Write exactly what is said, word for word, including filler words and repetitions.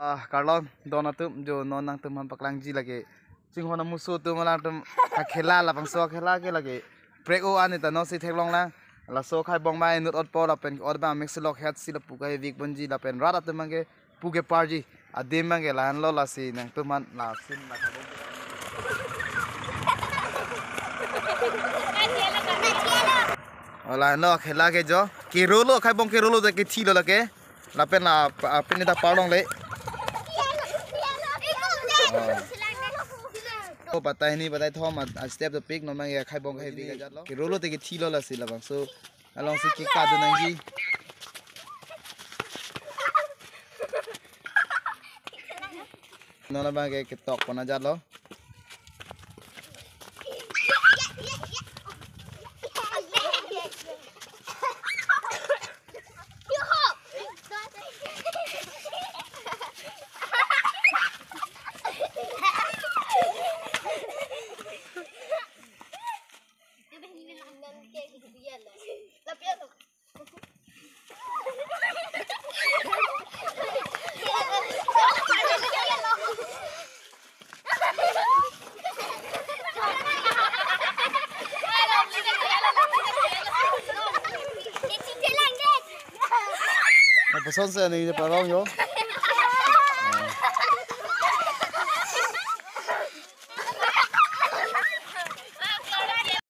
Ah, Karlon, don atum, jo non nangtum aphan paklangji lake. Chinghon amuso atum alangtum akhela, labangso akhela ke lake. Prek o ani ta non si theklonglang. Laso akhai bong abang inut otpo lapen ot abang mix lok het si lapu kave vik ponji lapen rat atum abang ke pu keparji. Adim abang ke lahenlo, lasi nangtum aphan lasin la khabong. O lahenlo akhela ke jo. Kerolo, akhai bong kerolo te kethilo lake. Lapen la, ah, pini ta parlongle. Oh. Oh, batai hini, batai thom, ah, step dopik, non abang ke akhai bong kave vik ajatlo. Kerolo te kethilo, lasi labangso alongsi kekadun nangji. Non abang ke ketok pon ajatlo. Lapuson si neli parong jo.